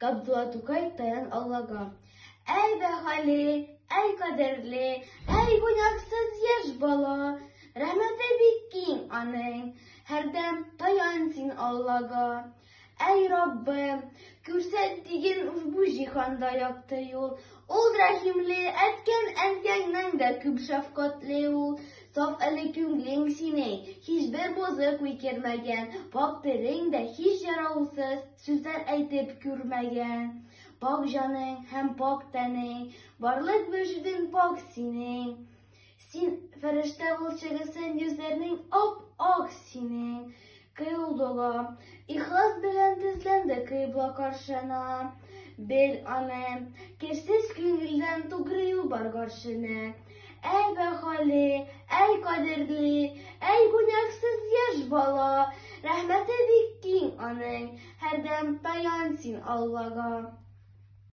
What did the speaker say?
Габдулла Тукай Таян Аллага. Әй бәһале, әй кадерле, әй гүнахсыз яшь бала, Рәхмәте бик киң аның, һәрдәм таян син Аллага. Әй Раббым, күрсәт диген бу җиһанда якты юл. Ул рәхимле, әткән әнкәңнән дә күп шәфкатьле ул. Саф әле күңлең синең, һичбер бозык уй кермәгән, пакь телең дә һич яраусыз сүзләр әйтеп күрмәгән. Пакь җаның һәм пакь тәнең, барлык вөҗүдең пакь синең. Син фәрештә булып чыгырсың, йөзләрнең ап-ак синең. Кыйл дога, ихлас белән тезләнде кыйбла каршына. Бел аны, керсез күңелдән тугры юл бар гаршенә. Әй бәһале, әй кадерле, әй гүнәхсез яшь бала, рәхмәте бик киң аның, һәрдәм таян син Аллага.